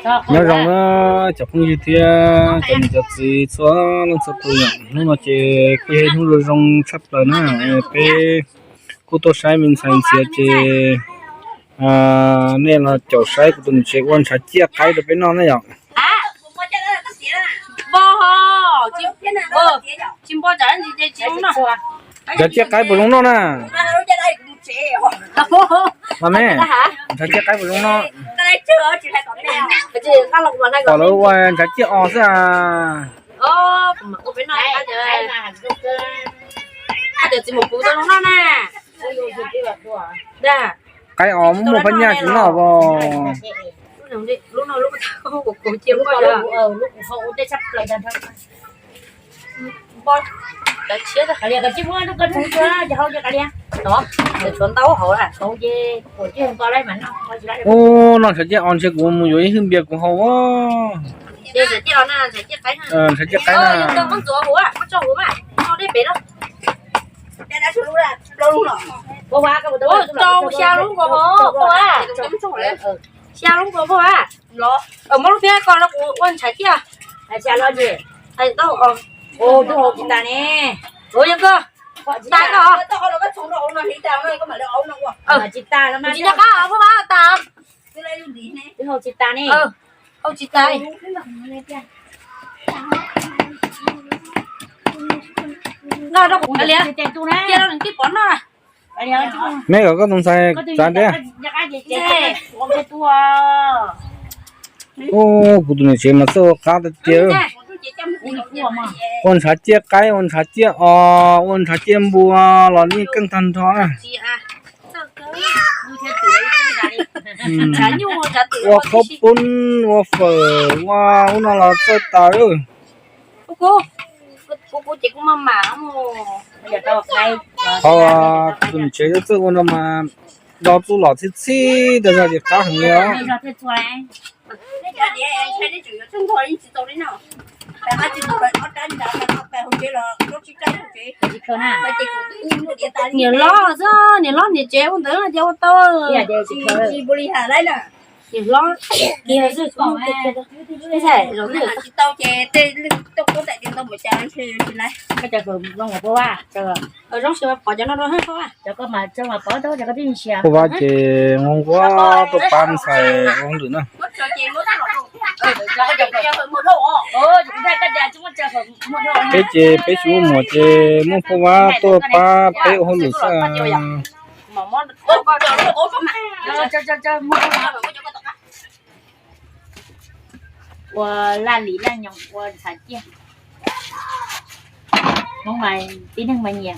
Nyob zoo na cov phooj ywg thiab cov niam cov txiv txhua leej txhua tus yom, hnub no ces kuj yog ib hnub zoo zoo tshaj plaws na. Peb kuj tuaj saib me ntxhais ntxhiav ces nej los caum saib kuv tus niam tsev ua ntshav ciaj qaib rau peb noj na yom. Ntshav ciaj qaib puas zoo noj na? Los me, ntshav ciaj qaib puas zoo noj? Pom lawv ua ntshav ciaj os xwb a. Qaib os muaj muaj phab nyaj tsis noj os. Ub, noj ntshav ciaj os ntshe kuv mus yuav ib hwj npias kuv haus. Ntshav ciaj qaib na. Xya lub nkaus, muab lub phiab ko rau kuv ua ntshav ciaj. Ua yog koj, tas koj, tsis nco qab os Phoj Vab, tas. Hau tsis tas. Noj rau kuv liam, cia rau nws tib pov noj. Me kom koj tus ntxhais txav ntiab. Ub, kuv tus niam tsev mas txawj ua qab tiag tiag. Ua ntshav ciaj qaib, ua ntshav ciaj os, ua ntshav ciaj npua los yeej keej tag nrho na. Ua qhaub poob, ua fawm, ua ub no los txawj tas lawm. Qhov tus niam tsev txawj ua no mas do txuj lom txhij txhij tas zog ces qab heev li os. Niam hlob xwb, niam hlob niam tsev ua ntawd ces ua tau. Niam hlob kiag xwb. Zoo siab pom cov no rau Phoj Vab. Phoj Vab ces nquag nquag tuaj pab ntxhais ua hauj lwm na. Peb ces peb tsis muaj muam ces muaj Phoj Vab tuaj pab peb ua hauj lwm xwb. Ua laj lim laj nyoos ua ntshav ciaj. Hmoob mas tib neeg mas nyiam.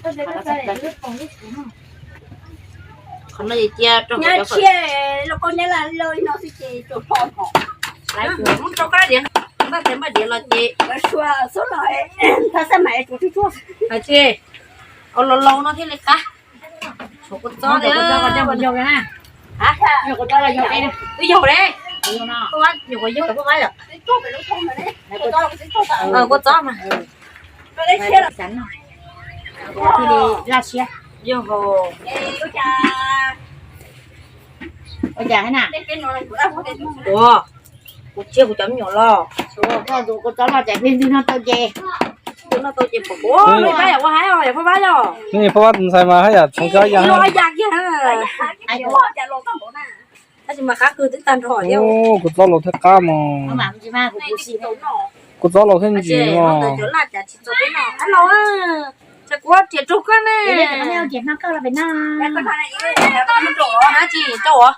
Qhov no cia rau Nyab Tshiab, lauj kaub Nyab Laj loj li no xwb ces tsuas hlo hom. Lawv mus rau kab diav, npaj tes npaj diav los ces lawv sua xub los thaj xab mais tsuas tsuj tsuag. Hais tias, au laus laus no thiaj li qab. Tshuav kua txob tiag. Twb yog li, nyuam qhuav yog kua txob mas. Thiaj li laj siab. Yog hos. Ua cas na? Ua, kuv tsiab kuv cov me nyuam los. Koj tus kua txob loj ces peb ntwg noj tau ces. Ntwg noj tau ces pom kuv, ua haib os, yog Phoj Vab yog. Phoj Vab tus ntxhais mas haj yam txhoov kab ya. Tab sis mas qab kawg twb tag nrho thiab. Kua txob laus thiab qab mog. Kua txob laus thiab ntsim mog. Qab laus, ces kuv riam rau koj ne. Tsis rau os.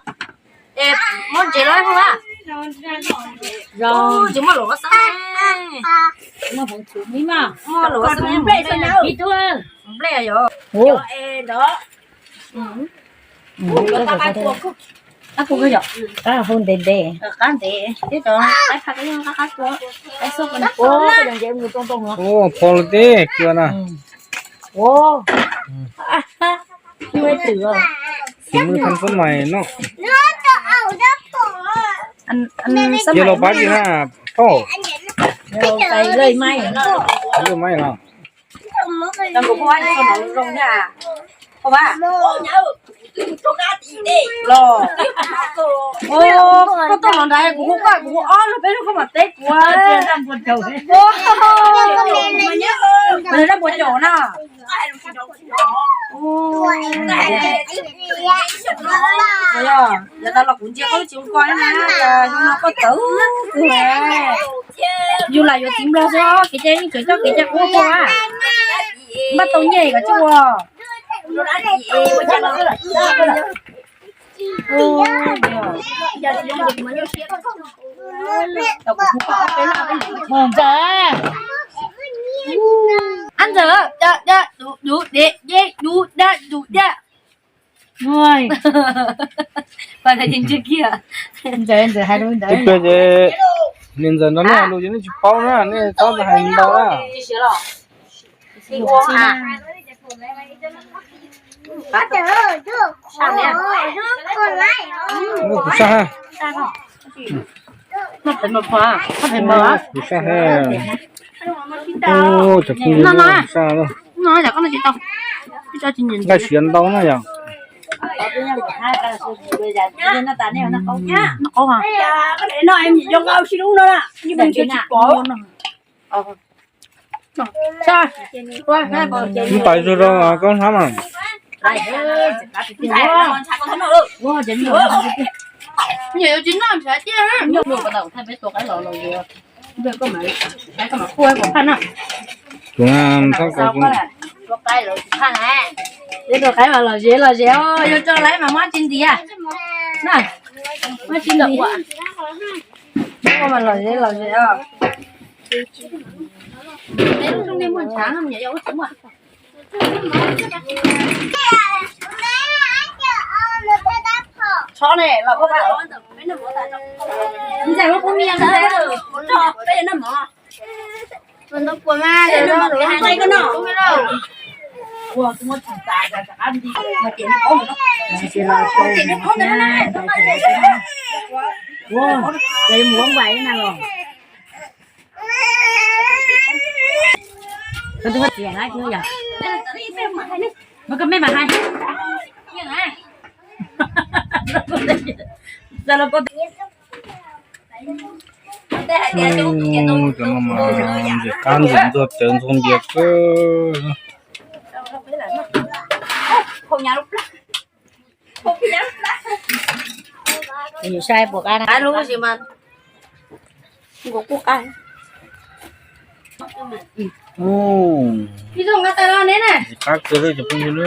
Es muab ntsev los Phoj Vab. Tsis muaj lus xwb. Muaj lus xwb. Nplej yog. Qab ntev ntev. Ua, phom lawm tib kua na. Sim mus thăm xab mais no. Yog los pab li na, phauj. Lawj maij los. Los, koj tuaj los nrad kuv hu koj, kuv hu ob lub peb lub koj mam teb kuv. Mas nws dab npua caum na. Yog, yog tas los kuv ntsia koj lub tsis ua koj na, yog no koj txawv kawg. Yus lam yuav txiv nplog xwb, kev cai yeej tseem coj kev cai qub tuaj. Npaj tau nyiaj kom tsis ua. Ntxawm, ab ntxawm, dub dub dub dub dub dub. Ntxawm, ntxawm hais lus ntawd. Ces niam ntxawm nrog nej hais lus ces nej tsis paub na, nej txhob hais ntau na. Kuv sab ha. Kuv sab ha. Kuv sab. Nqaij siav ntau na yog. Nws tais zog rau koj hnab mas. Tus na, tus qaib mas lom zem lom zem, yog tso laiv mas muab tsis ntiav. Muab tsis ntiav, mas lom zem lom zem os. Txhob ne, los koj pab. Ntxawm, peb noj mov. Ua, ces mus ua vais na los. Koj twb tias na, yog koj mej mam hais. Cov no mas ntxim qab ntxim ntxuag cawv ntxuag ntias kawg. Saib puas qab na. Ntxim qab kawg li cov phooj ywg na.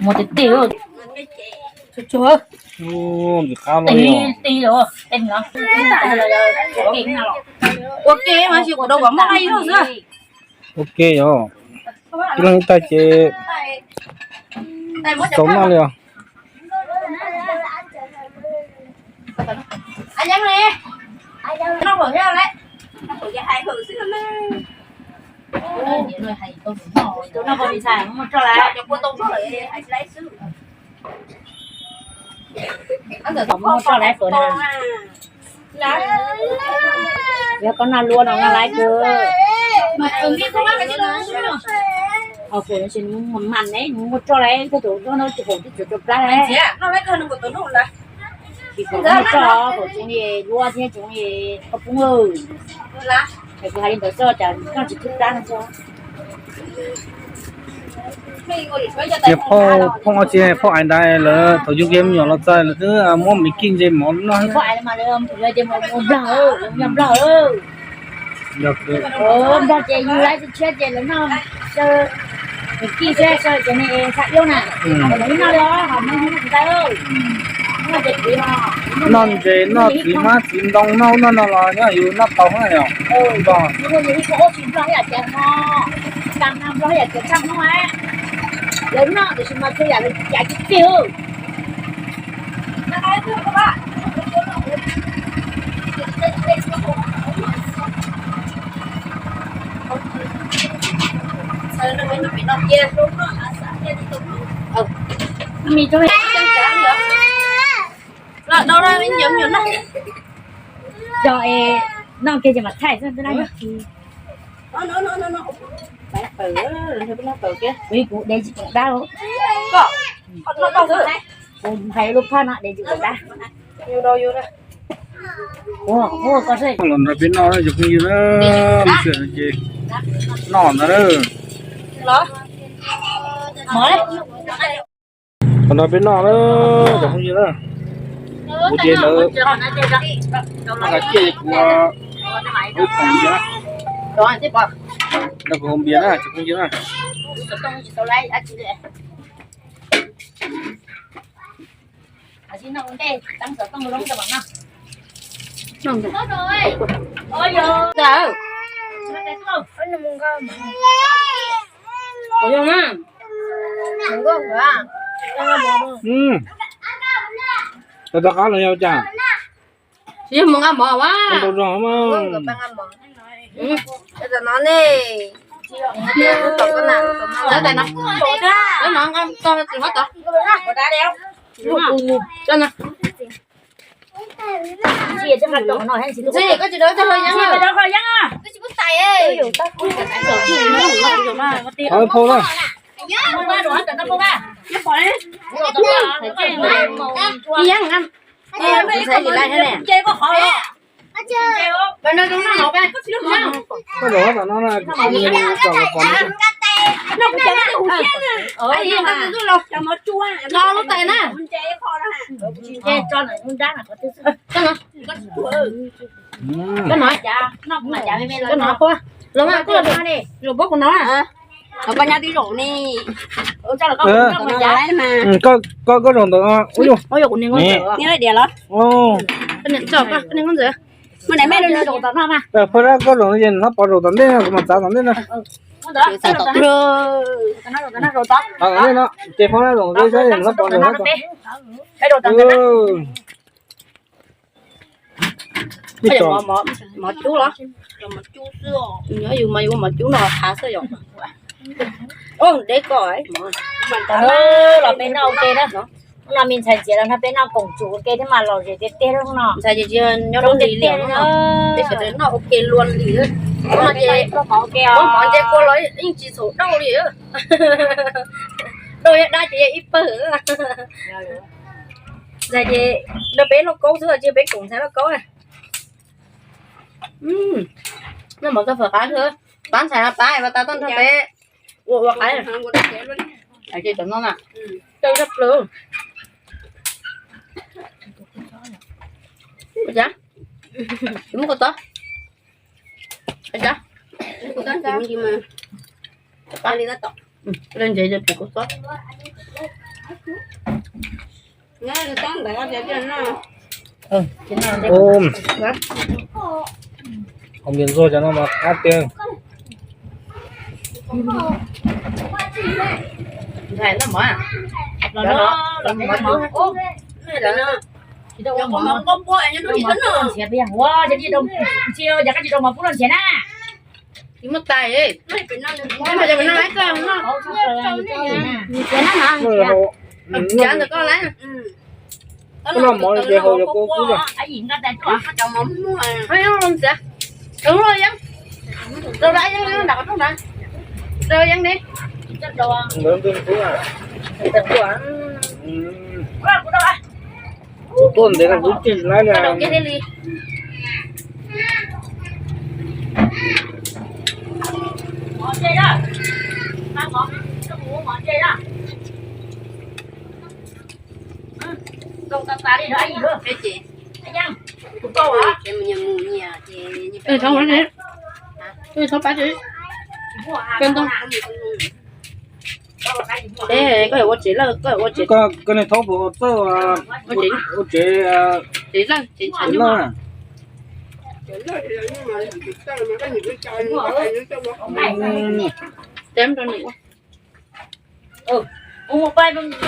Mus tig tig. Ntxim qab los. Ua ke mas tsis kuv rau kom muaj nqaij ib zaug xwb. Ua ke yog. Ib leeg ib tais ces txaus noj li os. Yog koj noj luaj no noj laib kawg. Haum no ces nws mam mam ne, nws muaj roj lawm, koj tus noj no tsis haum twb tsuav rau plab lawm. Tsis haum muaj roj, haum tsoom li luaj thiab tsoom li koj poob lawm. Ces kuv hais li ntawd xwb cas noj tsis thwb plab no xwb. Niag phauj, phauj tsis, phauj Aiv ntawd lawv thaum yug kiag me nyuam los txog lawv twb muab me kij ntse mov noj. Phauj Aiv mas lawv mus nplog, nplog, nplog ces yug lawv tshiab ces lawv noj me kij thiab ces nws xa iab na. Noj li os, noj ntse noj txiv hmab txiv ntoo noj ub noj no los nyob yus noj tau na yom. Nplog, nplog yam tsev no, nplog yam tsev tshaj hnub lawv noj tiam sis mas txhua yam lawv cav tib teg. Yog es noj kiag ces mam thaij xwb. Pais pawg, peb noj pawg thiab. Kuv de tsis pom dab. Kuv hais lub phaj no de tsis pom dab. Ua, ua koj seb. Los nrog peb noj cov phooj ywg na, mus xwm ces noj ntag na. Los nrog peb noj na, cov phooj ywg na. Kuv ces ntawd, nqa ciaj kuv ib khoom npias na. Nrog kuv haus npias na cov phooj ywg na. Rov qab los yog cas? Tsis yog mus nqa mov a? Tau zog mas. Tam no ne, tam no nqa tog tsis muab tod. Koj tsis rau tog ho yeeb. Phau na. Yeeb na. Koj zaum tom no na, kom los pom na. Lub tais na. Koj no, koj no, los mas koj los, los pab kuv no. Koj nyob twb zaum ne. Koj zaum ntawd. Ua, koj niam ntxawm. Phaj dab koj zaum no ces nws pov zaum tom ntej no, kuv mam txav tom ntej na. Txav tom ntej no, ces phaj dab zaum ntawd saib nws pov zaum no. Mov cub los? Nyob yus mas yus ua mov cub no hav xwb yom. Deb koj. Los peb noj ua ke na. Hnub no me ntxhais ntxias los nrog peb noj koom tsum ua ke thiab mas lom zem tiag tiag no. Ntxhais ces tsis nyob lub hlis liam no, peb sawv daws noj ua ke luag li. Hnub no ces muab mov nce kua los yeej tsis txhaum dauj li. Dauj yog dab ces yog ib pawg. Ntxhais ces nrog peb lauj kaub xwb, tsis peb koom ntxhais lauj kaub. Noj mov txog fawm qab xwb, pab ntxhais pab es pas tas tuaj nrog peb ua ua qaib. Ces cov no na, tau zaj plaws. Ua cas? Tsis muab kua txob. Ua cas? Leej ntsev cov pim kua txob. Hauv npias ntxuag cov no mas qab tiag. Ntxhiav, koj tsis rau mov pub luaj ntxhiav na. Ntxhiav ntawm koj lawm. Noj mov ces haus cov kua kub na. Ntxhiav, rau yeeb, rau yeeb li. Kuv tuaj ntev no kuv tsis laib li. Koj yuav ua tsev lawm, koj yuav ua tsev. Koj niag thaub puas txawj ua tsev, tsev lawj, tsev lawj?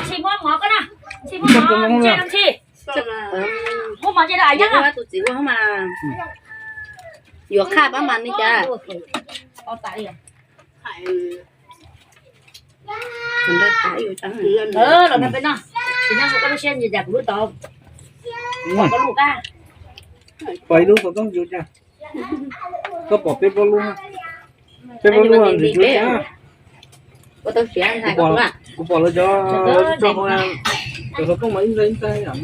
Tsis muab mov koj na, tsis muab mov, tsis muab mov. Tus txiv ua mas yuav qhaj pab mas li cas. Los no peb noj, tsis noj koj lub siab ntsws cas kuv lub tod. Pom ib lub xov tooj yus cas, koj pom peb plaub lub. Peb muab lub ntxim cuav tsa. Kuv pom lawv cov tso hauv, cov xov tooj mas ib ntag ib ntag yom.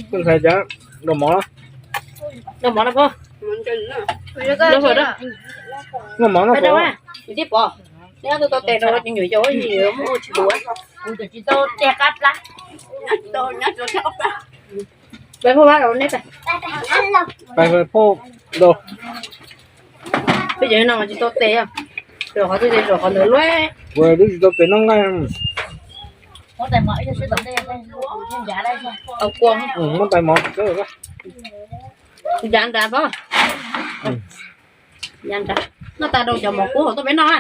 Koj ntxhais cas, noj mov, noj mov no, neb tau tes rau cov nyuam yaus muab ua tsis duav. Kuv tsis tau tes qab plab. Peb cov no mas tsis tau tes, zaum qhov twg ces zaum qhov ntawd luaj. Kuv twb tsis tau tes noj nqaij. Muab tais mov, yav nrad pab, yav nrad, noj tas rau cov mov kub hauv tuaj peb noj na.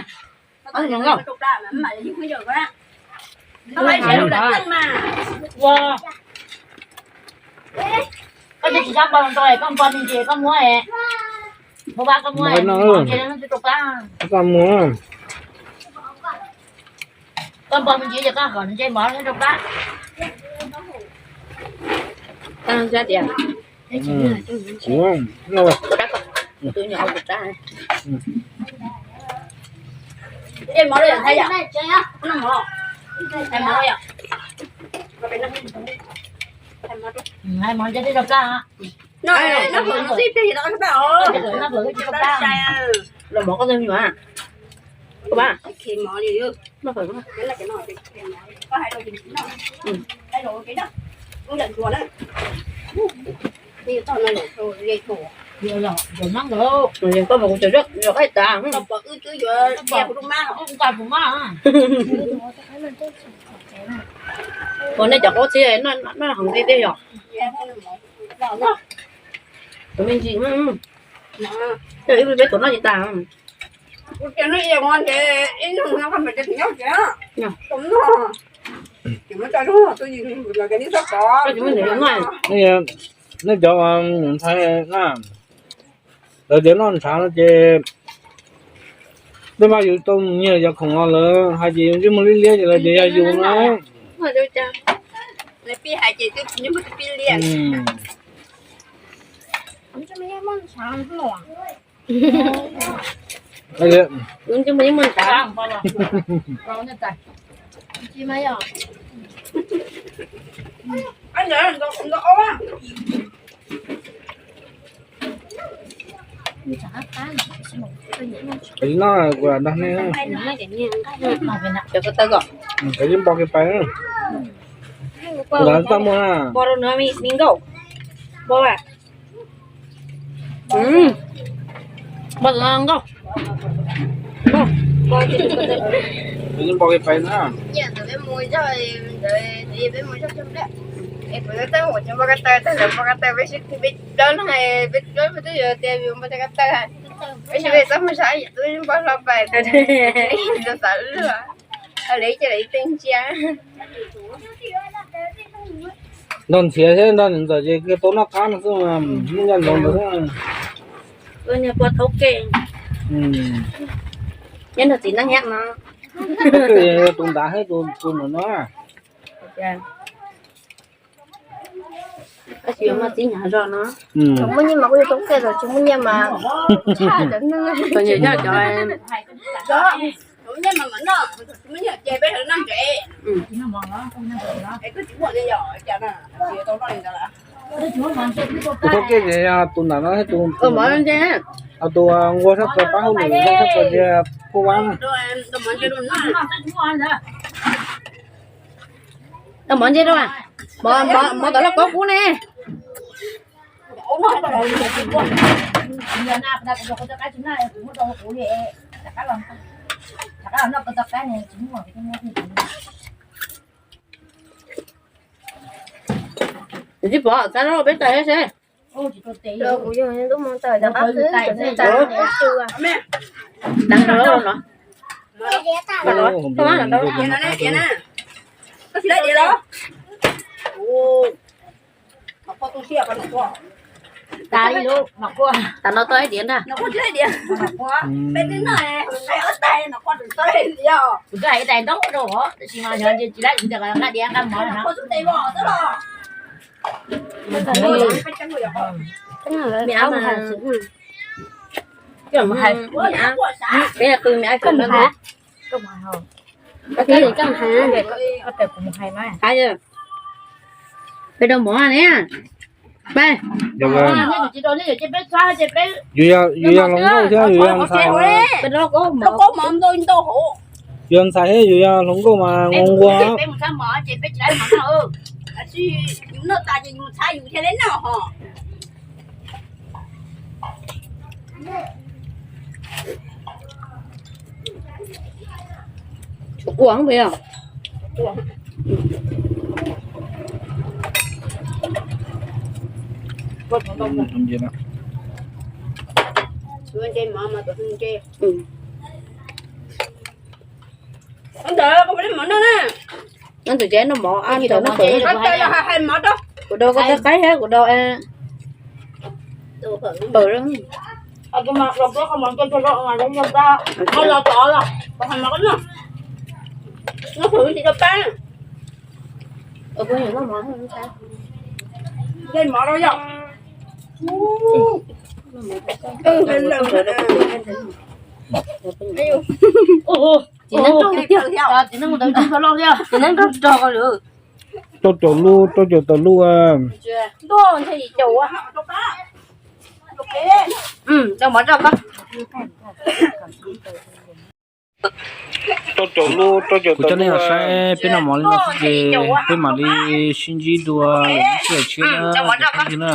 Koj twb tsis sab npau rau, koj npau me ntsis koj muab, muab pab koj muab, koj muab, koj npau me ntsis ces koj kom ntse mov rau pab. Tag tias, tus nyuam ua kuv rab, ntsej mov rau yom, Nthai yom, noj mov, hais mov yom, hais mov ntsej rau pab. Los mov koj tus me nyuam, koj pab, noj fawm. Koj mas kuv cov zaub zaum qaij tas, kuv nqa kuv mab. Ua nej cov qaub txib noj heev tiag tiag yom. Tus me ntsis, ib pliag peb tuav noj tsis tas. Nej cov nyuam ntxhais na, lawv tias noj ntshav no ces peb maj yus tau mus nyiag cov khoom no lawv hais ces yus ntsej muag liab liab ces lawv tias yog yus na. Tiv no kuv lam nrog nej, cov ko taw kom, cov yeej npo kiag pais, kuv lam txaj muag na. Npo rau nws me nkauj, npo a, npo nkauj, npo, cov yeej npo kiag pais na. Peb txaj muag cov npau ka taw, tag lawv npau ka taw peb sib, peb plaub no, peb plaub peb twb yuav tias yus npau cov ka taw, peb sib peb txaj muag saib yus twb npau hlo pais, xav luag, lawv cia lawv ib teg ntsia. Nrog ntxhiav thiab nrog niam ntxawm ces kiag tau noj qab no xwb, muaj ncaj nroos ntawd. Pua thaub ke, nyob nrog txiv neej thiab no. Tus nrad thiab tus ntawm no. Tsis muaj txiv hnyav zog no. Tsis muaj nyiaj mas kuj yuav tau ke los tsis muaj nyiaj mas tshaj cov neeg. Txom nyem yog cov, tsis muaj nyiaj mas mam noj, tsis muaj nyiaj ces peb noj ntsev. Kuv thaub ke ces yog tus nram no thiab tus, tus nquag sab plaws pab hauj lwm sab plaws tias Phuj Vab na. Mov, mov tom lauj kaub kub ne. Tsis pom, txav rau peb tais seb. Deev rau no. Koj tsis lawv diav los? Tas li lub, tas no tau ib diav ntag. Kuv twb hais ib tais ntaub rau os, tab sis mas yog tsis laib kuv tias nqa diav nqa mov no. Peb qw me ab, koj mus hais. Peb rau mov ne. Peb, yus yog hluas nkauj thiab yus yog ntxhais, yus yog ntxhais thiab yus yog hluas nkauj mas nquag nquag. Tshuav kua peb yog. Ntawd koj puas noj mov no na? Noj ntawm tsev noj mov, ntawm no kuv dau koj tau qaib thiab kuv dau pawg. Txiv neeb rau tiag, txiv neeb rau rog lawm. Rau caum lub, rau caum tawm lub. Rau mov rau koj. Rau caum lub, rau caum tawm lub. Kuv coj nej los saib peb noj mov li no xwb ces peb mam li sib ntsib dua lwm lub sij hawm tshiab na.